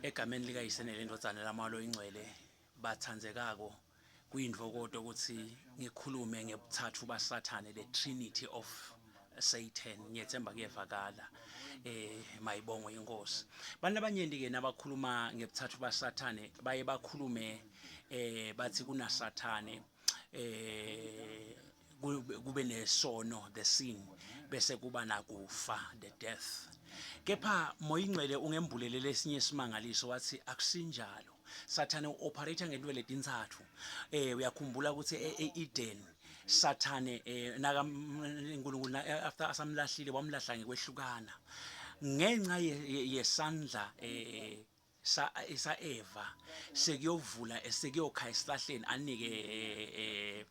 Egameni likaYise neleNdvodzana laMoya loyiNgcwele, batsandzekako, kuyintfokoto kutsi ngikhulume ngebutsatfu baSathane, the Trinity of Satan. Ngiyetsemba kuyevakala. Eh mayibongwe iNkosi. Bantu labanyenti ke nabakhuluma ngebutsatfu baSathane baye bakhulume eh bathi kunaSathane eh kube nesono the sin bese kuba nakufa the death kepha moyingcwele ungembulele lesinye isimangaliso wathi akusinjalo sathane uoperate ngento letintsatfu eh uyakhumbula ukuthi eEden sathane eh naka uNkulunkulu after asamlahlile wamlahla ngekwehlukana ngenxa yesandla eh sa sa Eva sekuyovula sekuyokha esihlahleni anike eh,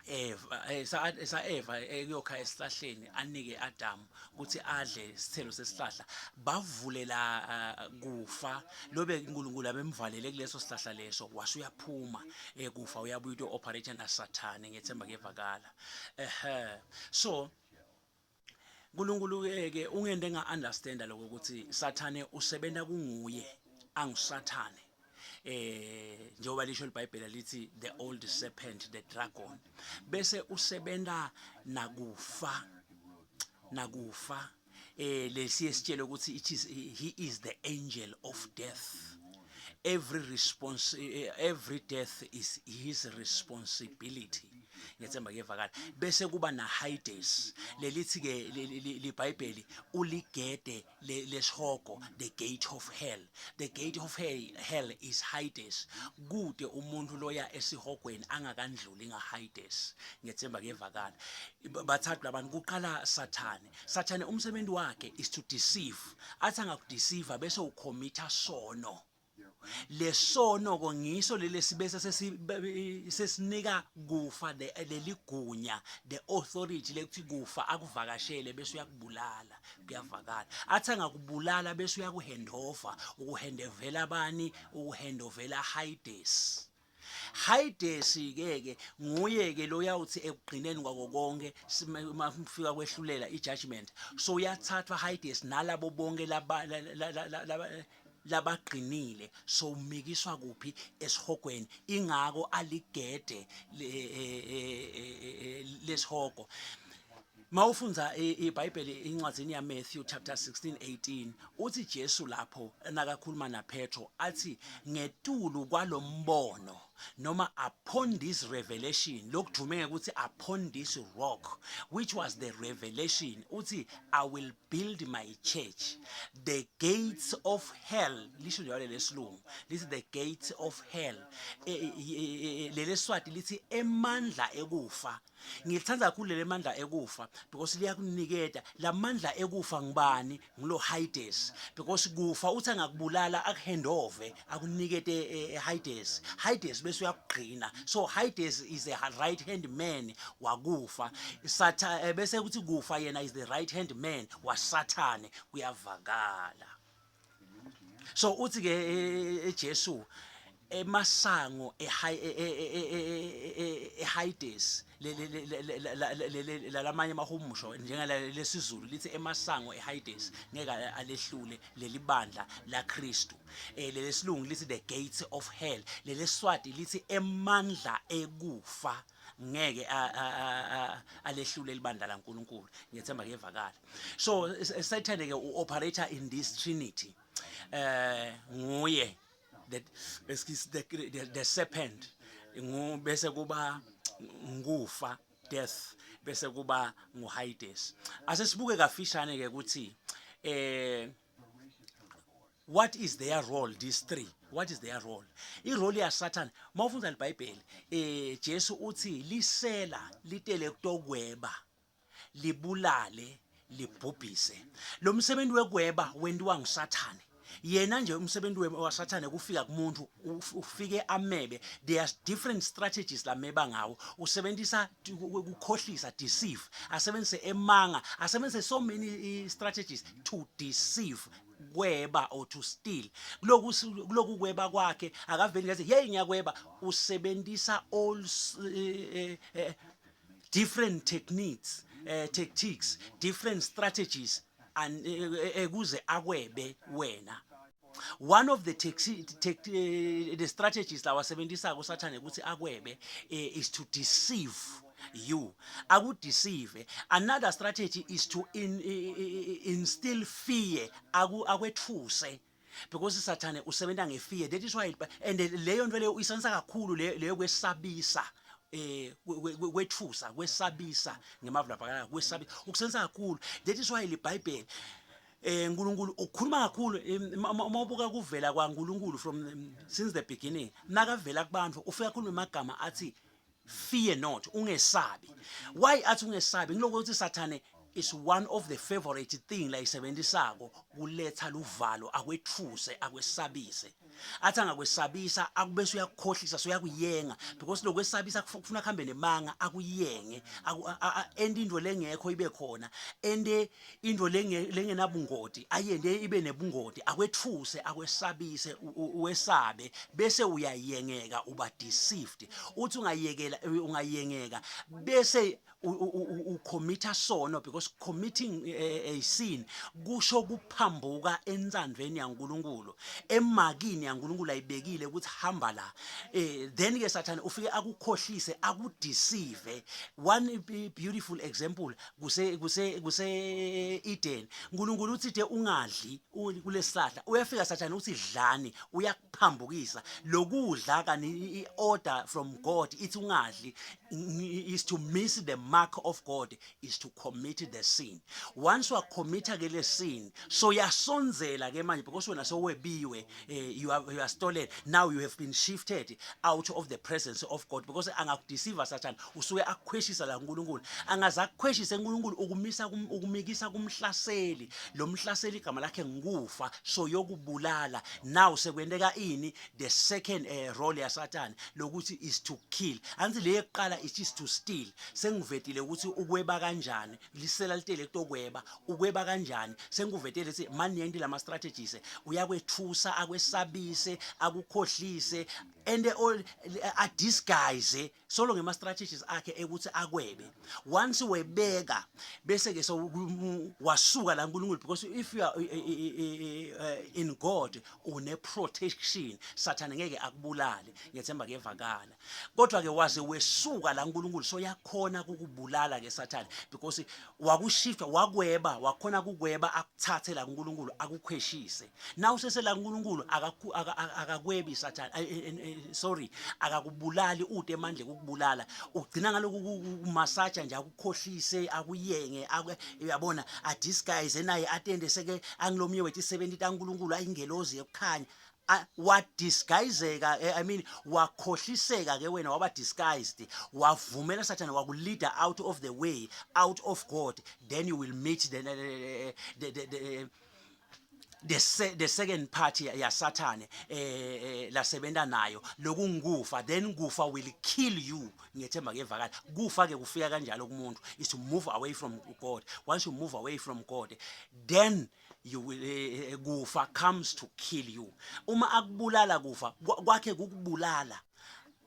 Eva eh, sa sa Eva ekuyokha esihlahleni anike Adam ukuthi adle isithelo sesihlahla bavulela ah, kufa lobe uNkulunkulu abemvalele kuleso sihlahla leso wase uyaphuma eh, kufa uyabuya uto operate na Sathane ngethemba kuyevakala ehe so uNkulunkulu ke ungente nga understand lokho ukuthi Sathane usebenza kunguye angusathane eh njengoba lisho iBhayibheli lithi the old serpent the dragon bese usebenza nakufa nakufa eh lesiye sitshele ukuthi it is he is the angel of death every response eh, every death is his responsibility ngethemba kuyevakala bese kuba na Hades lelithi ke libhayibheli uligede lesihogo the gate of hell the gate of hell, hell is Hades kude umuntu loya esihogweni angakandluli nga Hades ngethemba kuyevakala bathathu labantu kuqala sathane sathane umsebenzi wakhe is to deceive athi angakudeceive bese ucommita sono lesono ko ngiso leli sibese sesinika kufa leligunya the authority lekuthi kufa akuvakashele bese uyakubulala kuyavakala athi angakubulala bese uyakuhandover ukuhandevela bani ukuhandovela Hades Hades ke ke nguye ke loyawuthi ekugcineni kwako konke mafika kwehlulela ijudgment so uyathathwa Hades nalabo bonke laba labaqinile so umikiswa kuphi esihogweni ingako aligede e, e, e, lesihogo Mawufundza iBhayibheli incwadzini yaMatthew chapter 16 18 uthi Jesu lapho nakakhuluma naPetro athi ngetulu kwalombono noma upon this revelation lokudume ngekuthi upon this rock which was the revelation uthi I will build my church the gates of hell lisho njalo lesilungu lithi the gates of hell e, e, e, leleswati lithi emandla ekufa ngilithanda kakhulu leli mandla ekufa because liyakuniketa lamandla ekufa ngubani ngilo Hades because kufa uthi angakubulala akuhandove akunikete eh, Hades Hades bese uyakugcina so Hades is a right hand man wakufa Satha eh, bese kuthi kufa yena is the right hand man waSathane kuyavakala so uthi ke eh, eh, Jesu emasango eHades lalamanye amahumusho njengalesizulu lithi emasango eHades ngeke alehlule leli bandla laKristu eh lelesilungu lithi the gates of hell leleswati lithi emandla ekufa ngeke alehlule libandla laNkuluNkulu ngiyethemba kuyevakala so Satan ke uoperator in this trinity eh nguye the excuse the, the, the serpent ngu bese kuba ngufa death bese kuba nguHades asesibuke kafishane ke ukuthi eh what is their role these three what is their role irole yaSatan mawufunda iBhayibheli eh Jesu uthi lisela litele kutokweba libulale libhubhise lo msebenzi wekweba wentiwa ngusathane yena nje umsebenzi wasathane kufika kumuntu ufike amebe there are different strategies lameba ngawo usebenzisa ukukhohlisa deceive asebenzise emanga asebenzise so many strategies to deceive kweba or to steal kuloku kuloku kweba kwakhe akaveli ngathi hey ngiyakweba usebenzisa all eh, eh, different techniques eh, tactics different strategies and eh, eh, eh, kuze akwebe wena One of the taxi, the strategies lawasebentisako sathane ukuthi akwebe is to deceive you, akudeceive. Another strategy is to instill fear, akwethuse, because sathane usebenta ngefear. That is why, and leyo nto leyo uyisebenzisa kakhulu, leyo kwesabisa, kwethusa, kwesabisa ngemavula phakala, kwesabisa ukusebenzisa kakhulu. That is why liBhayibheli, uNkulunkulu ukhuluma kakhulu. Uma ubuka kuvela kwaNkulunkulu from since the beginning, nakavela kubantu ufika khuluma amagama athi, "Fear not," ungesabi. Why athi ungesabi? Ngiloko ukuthi sathane is one of the favorite thing la isebenzisako kuletha luvalo, akwethuse, akwesabise. Athi angakwesabisa, akubese uyakukhohlisa, so uyakuyenga, because lokwesabisa kufuna kuhambe nemanga, akuyenge, ende into lengekho ibe khona, ende into lengenabungoti ayende ibe nebungoti, akwethuse, akwesabise, uwesabe, bese uyayengeka, uba deceived. Uthi ungayekela, ungayengeka, bese ucommita sono, because committing a sin kusho kuphambuka entsandvweni yaNkuluNkulu, emakini yaNkuluNkulu ayibekile ukuthi hamba la. Then ke sathane ufike akukhohlise, akudeceive. One beautiful example kuse Eden. uNkulunkulu uthi the ungadli kulesihlahla. Uyafika sathane uthi dlani, uyakuphambukisa lokudla, kani i-order from God ithi ungadli. Is to miss the mark of God, is to commit the sin. Once wacommita ke le sin, so yasonzela ke manje, because wena sowebiwe, you are stolen. Now you have been shifted out of the presence of God, because angakudeceive sathane, usuke akukhweshisa la uNkulunkulu. Angaze akukhweshise uNkulunkulu, ukumisa ukumikisa kumhlaseli. Lo mhlaseli igama lakhe ngukufa, so yokubulala. Now sekwenteka ini? The second role yaSathane lokuthi is to kill. Angithi le yokuqala it is to steal. Sengivetile ukuthi ukweba kanjani, lisela litele kutokweba, ukweba kanjani. Sengikuvetele ukuthi maniyenti lama strategies, uyakwethusa, akwesabise, akukhohlise and all a disguise solo ngema strategies akhe ekuthi akwebe. Once webeka, bese ke so wasuka la uNkulunkulu, because if you are in God, une protection, sathane ngeke akubulale. Ngiyethemba kuyevakala. Kodwa ke waze wesuka la uNkulunkulu, so yakhona ukukubulala ke sathane, because wakushifta, wakweba, wakhona kukweba, akuthathe la kuNkulunkulu, akukhweshise. Now sesela kuNkulunkulu, akakwebi sathane, sorry, akakubulali. Ude emandla ukukubulala, ugcina ngaloku kumasaja nje, akukhohlise, akuyenge, uyabona, a disguise naye, atende seke angilomnye wethu 70 taNkulunkulu, ayingelozi yokukhanya. Wadisguiseka, I mean, wakhohliseka ke wena, waba disguised, wavumela sathane wakuleader out of the way, out of God. Then you will meet the second party yasathane lasebenta nayo, lokungukufa. Then kufa will kill you. Ngiyethemba kuyevakala. Kufa ke kufika kanjalo kumuntu, is to move away from God. Once you move away from God, then you will kufa comes to kill you. Uma akubulala kufa, kwakhe kukubulala,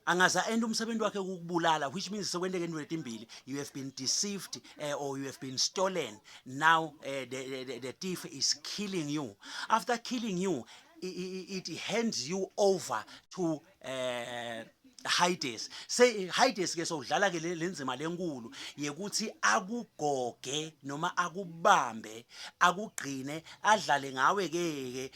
angaza enda umsebenzi wakhe ukukubulala, which means sekwenteke into letimbili: you have been deceived or you have been stolen. Now the thief is killing you. After killing you, it hands you over to Hades. Say Hades ke sowudlala ke lenzima lenkulu yekuthi akugoge noma akubambe, akugcine, adlale ngawe ke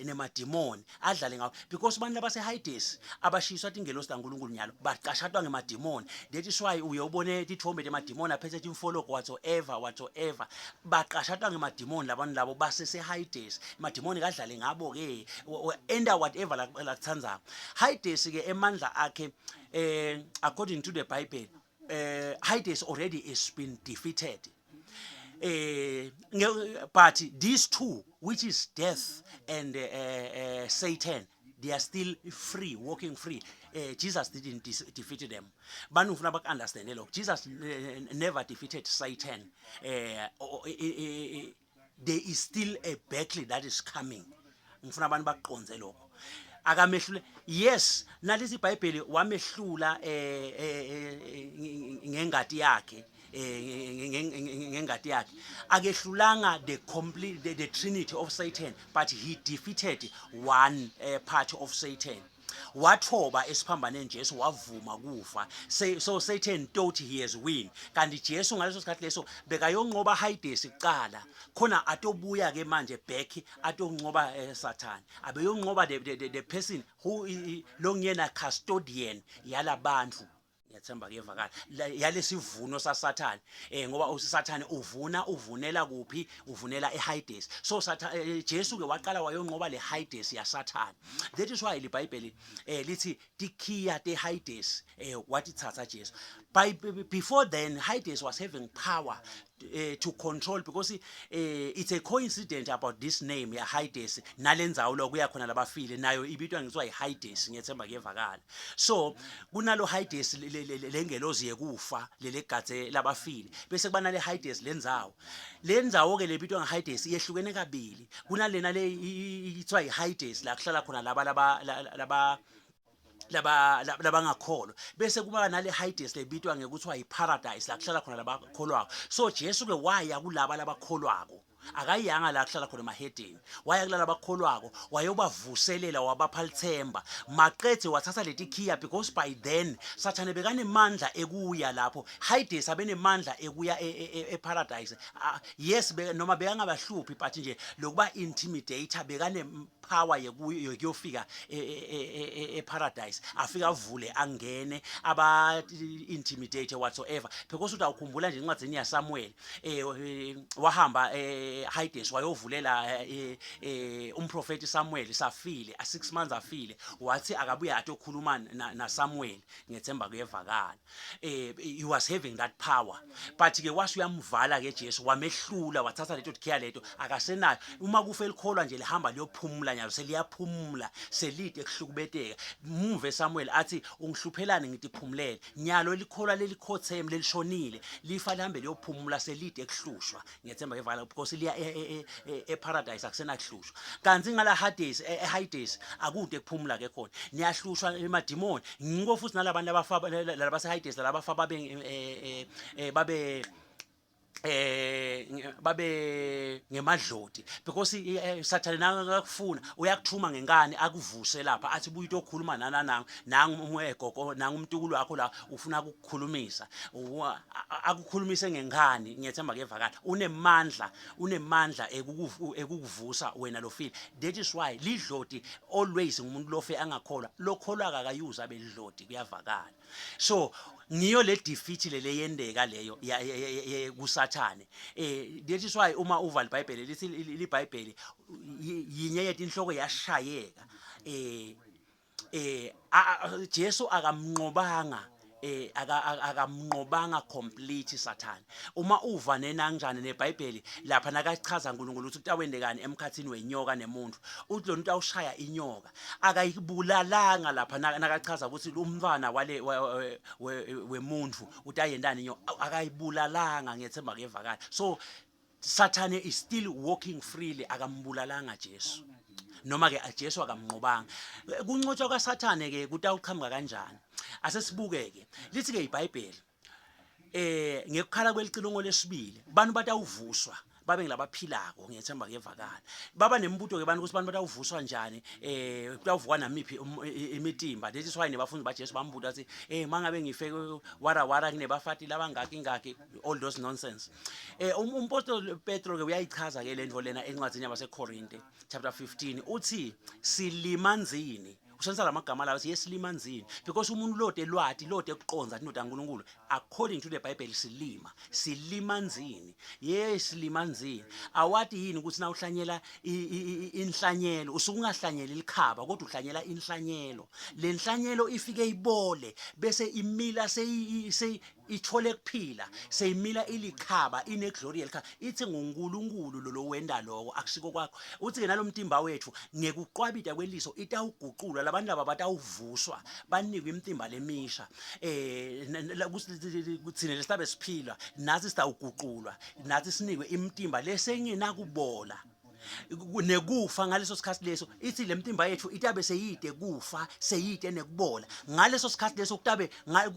nemadimoni, adlale ngawe, because abantu labase Hades abashiswa tingelosi taNkulunkulu, nyalo baqashatwa ngemadimoni. That is why uye ubone tithombe temadimoni aphethe timfoloko, whatsoever whatsoever. Baqashatwa ngemadimoni labantu labo basese Hades. Madimoni kadlale ngabo ke, enda whatever la kuthandzako. Hades ke emandla akhe, according to the Bible, Hades already is been defeated, but these two, which is death and Satan, they are still free, walking free. Jesus didn't defeat them. Bantu ngifuna baku-understande lokho. Jesus never defeated Satan. There is still a battle that is coming. Ngifuna abantu bakuqonze lokho. Akamehlule, yes, nalisi iBhayibheli wamehlula ngengati yakhe. eh, ngengati yakhe akehlulanga the complete the trinity of Satan but he defeated one part of Satan wathoba esiphambaneni Jesu wavuma kufa so Satan thought he has win kanti Jesu ngaleso sikhathi leso bekayonqoba Hades kuqala khona atobuya ke manje back atonqoba eh, Satan abeyonqoba the person who longiyena custodian yalabantu ngiyathemba kuyevakala yalesivuno saSathane eh ngoba uSathane uvuna uvunela kuphi uvunela eHades so Sathane eh, Jesu ke waqala wayonqoba le Hades yaSathane that is why iBhayibheli eh lithi tikhiya teHades eh watithatha Jesu by before then Hades was having power to control because it's a coincidence about this name ya Hades nalendzawo lokuya khona labafile nayo ibitwa ngithiwa iHades ngiyethemba kuyevakala so kunalo Hades lengelozi yekufa lelegadze labafile bese kuba nale Hades lendzawo lendzawo ke lebitwa ngeHades yehlukene kabili kunalena le ithiwa iHades la kuhlala khona laba laba laba laba labangakholwa bese kuba nale Hades lebitwa ngekuthiwa yiparadise la kuhlala khona labakholwako so Jesu ke waya kulaba labakholwako akayanga la kuhlala khona emahedeni waya kulala bakholwako wayobavuselela wabapha lithemba maqedze wathatha leti khiya because by then sathane bekanemandla ekuya lapho Hades abenemandla ekuya eparadise e, e, e yes noma bekangabahluphi but nje lokuba intimidator bekane power yekuyofika eparadise afike avule angene aba intimidate whatsoever because utawukhumbula nje encwadzini yaSamuel eh wahamba eHades wayovulela umprofeti Samuel safile 6 months afile wathi akabuye atokhuluma na Samuel ngethemba kuyevakala eh he was having that power but ke wase uyamvala ke Jesu wamehlula wathatha leto dikhiya leto akasenayo uma kufe likholwa nje lihamba liyophumula nyalo seliyaphumula selide kuhlukubeteka muve Samuel athi ungihluphelani ngitiphumulele nyalo likholwa lelikhotheme lelishonile lifa lihambe liyophumula selide kuhlushwa ngiyethemba ngevala because liya eparadise akusenakuhlushwa kanti ngala Hades eHades akude kuphumula ke khona niyahlushwa emadimoni ngiko futhi nalabantu abafa labase Hades labafa babe babe eh babe ngemadloti because sathane nakakufuna uyakuthuma ngenkani akuvuse lapha athi buye utokhuluma nana nang nangu egogo nangu umntukulu wakho la ufuna ukukhulumisa akukhulumise ngenkani ngiyethemba kuyevakala unemandla unemandla ekukuvusa wena lofile that is why lidloti always ngumuntu lofe angakholwa lokholwa akakayuza abe lidloti kuyavakala so ngiyo le defeat le leyendeka leyo kusathane eh that is why uma uva iBhayibheli lithi iBhayibheli yinye yetinhloko yashayeka eh eh Jesu akamnqobanga eh akamnqobanga complete Sathane uma uva nenangjani neBhayibheli lapha nakachaza uNkulunkulu ukuthi kutawendekani emkhathini wenyoka nemuntu uthi lona utawushaya inyoka akayibulalanga lapha nakachaza ukuthi umntwana wale wemuntu utayendani inyoka akayibulalanga ngiyethemba kuyevakala so Sathane is still walking freely akambulalanga Jesu noma ke Jesu akamnqobanga kunqotshwa kaSathane ke kutawuqhamuka kanjani asesibukeke lithi ke iBhayibheli eh ngekukhala kwelicilongo lesibili bantu batawuvuswa babe ngilabaphilako ngiyethemba kuyevakala baba nemibuto ke bantu ukuthi bantu batawuvuswa njani eh kutawuvukwa namiphi um, imitimba that is why nebafundi baJesu bambuta athi eh mangabe ngife wara wara kunebafati labangaki ngaki all those nonsense Eh um, umpostoli Petro ke uyayichaza ke lento lena encwadini yabaseKorinte chapter 15 uthi silimanzini usebenzisa lamagama lawo yesilimanzini because umuntu lode lwati lode kuqonza indoda kaNkuluNkulu according to the Bible silima silimanzini yes silimanzini awati yini ukuthi na uhlanyela inhlanyelo usuke ungahlanyeli likhaba kodwa uhlanyela inhlanyelo lenhlanyelo ifike ibole bese imila seyi ithole kuphila seyimila ilikhaba ineglory yelikhaba ithi nguNkulunkulu lo lowenda lokho akusiko kwakho uthi ke nalomtimba wethu ngekuqwabita kweliso itawuguqulwa labantu laba batawuvuswa banikwe imitimba lemisha eh kuthina lesilabe siphila nathi sitawuguqulwa nathi sinikwe imitimba lesengenakubola Nekufa ngaleso sikhathi leso, ithi le mtimba yethu itabe seyide kufa, seyide nekubola. Ngaleso sikhathi leso kutabe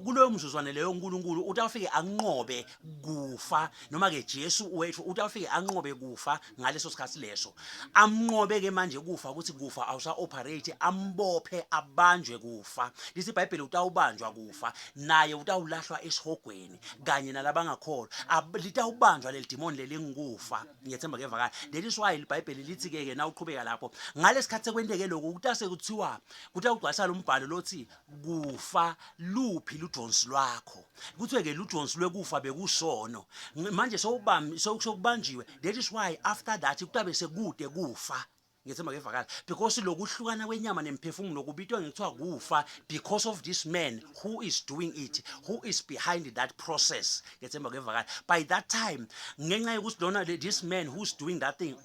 kuloyo mzuzwane leyo uNkulunkulu utawufike anqobe kufa, noma ke Jesu wethu utawufike anqobe kufa ngaleso sikhathi leso. Amnqobe ke manje kufa, ukuthi kufa awusa operate, ambophe abanjwe kufa. Lithi iBhayibheli utawubanjwa kufa, naye utawulahlwa esihogweni kanye nalabangakholwa. Litawubanjwa leli demon lelingikufa. Ngiyethemba kuyevakala. That is why iBhayibheli lithi ke ke nawuqhubeka lapho ngalesikhathi sekwenteke lokhu kutase kuthiwa kutawugcwalisa lo mbhalo lothi kufa luphi ludonsi lwakho. Kuthiwe ke ludonsi lwekufa bekusono. Manje sowubambi sewukubanjiwe. That is why after that kutabe sekude kufa. Ngiyethemba kuyevakala. Because lokuhlukana kwenyama nemphefumulo kubitwa ngekuthiwa kufa because of this man who is doing it, who is behind that process. Ngiyethemba kuyevakala. By that time ngenxa yokuthi lona this man who's doing that thing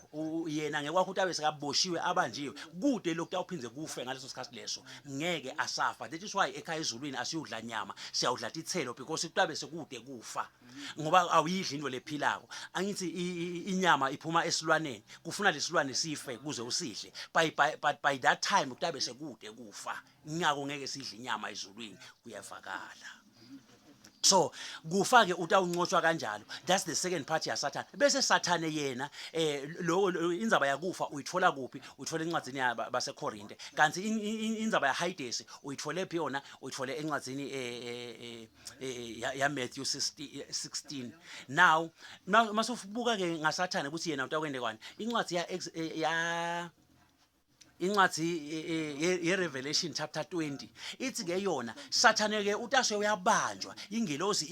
yena ngekwakho ukuthi abe sekaboshiwe abanjiwe, kude lokhu kuyawuphinde kufe ngaleso sikhathi leso, ngeke asafa. That is why ekhaya ezulwini asiyudla nyama, siyawudla tithelo, because kutabe sekude kufa, ngoba awuyidli into lephilako. Angithi inyama iphuma esilwaneni, kufuna lesilwane sife kuze usidle. By, by, but by that time kutabe sekude kufa, ngako ngeke sidle inyama ezulwini. Kuyavakala? So kufa ke utawunqotshwa kanjalo. That's the second part yaSathane. Bese Sathane yena lo indzaba yakufa uyithola kuphi? Uyithola encwadzini yabaseKorinte. Kanti indzaba ya Hades uyithole phi yona? Uyithole encwadzini ya Matthew 16. Now masubuka ke ngaSathane ukuthi yena utakwende kwani, incwadi ya incwadi ye Revelation chapter 20 ithi ke yona Sathane ke utase uyabanjwa, ingelosi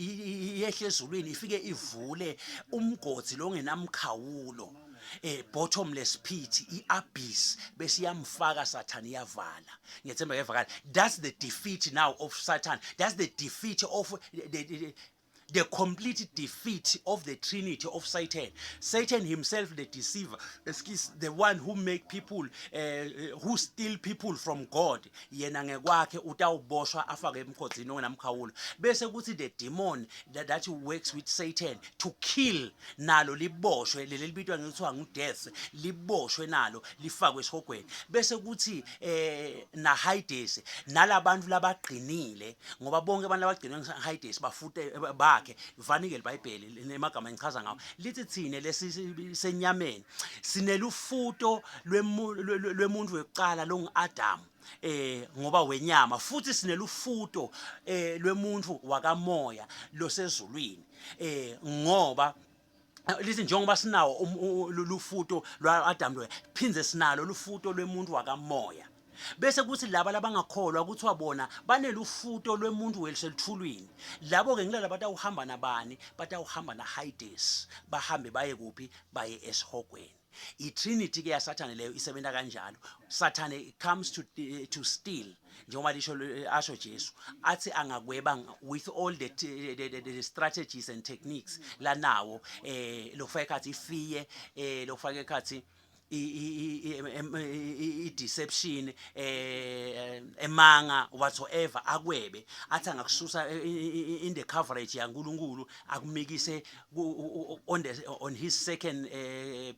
yehle ezulwini ifike ivule umgodi longenamkhawulo, bottomless pit, iabyss, bese iyamfaka Sathane, iyavala. Ngiyethemba kuyevakala. That's the defeat now of Satan. That's the defeat of the complete defeat of the trinity of Satan. Satan himself, the deceiver, excuse, the one who make people, who steal people from God, yena ngekwakhe utawuboshwa afake emkhodzini ongenamkhawulo. Bese kuthi the demon that works with Satan to kill nalo liboshwe, leli libitwa ngekuthiwa ngu-death, liboshwe nalo lifakwe esihogweni. Bese kuthi na Hades nalabantu labagqinile, ngoba bonke abantu labagcinwe ngeHades bafute bakhe vanike iBhayibheli nemagama engichaza ngawo, lithi thine lesi senyameni sinelufuto lwemuntu wekuqala longu-Adam, ngoba wenyama, futhi sinelufuto lwemuntu wakamoya losezulwini, ngoba lithi njengoba sinawo lufuto lwa-Adam loya, phindze sinalo lufuto lwemuntu wakamoya. Bese kuthi laba labangakholwa kuthiwa bona banelufuto lwemuntu weliselithulwini. Labo-ke ngilala batawuhamba nabani? Batawuhamba na-Hades, bahambe baye kuphi? Baye esihogweni. I-trinity ke yaSathane leyo isebenza kanjalo. Sathane comes to steal, njengoba lisho asho Jesu, athi angakweba with all the strategies and techniques lanawo, lokufaka ekhathi ifear, lokufaka ekhathi i-deception, emanga, whatsoever, akwebe, athi angakususa in the coverage yaNkuluNkulu, akumikise on his second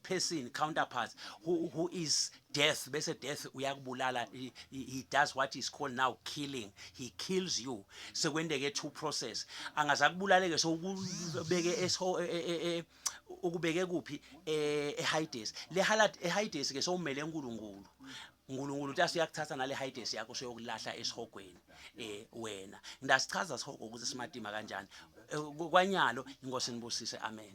person counterpart who is death. Bese death uyakubulala. He does what is called now killing. He kills you. Sekwendeke two process, angazakubulaleke, so ukubeke eso ukubeke kuphi? EHades. Le halat eHades ke sowumele uNkulunkulu. uNkulunkulu uthi asiyakuthatha nale Hades yakho, soyokulahla esihogweni wena. Ngidasichaza sihogo ukuthi simatima kanjani. Kwanyalo inkosi nibusise, amen.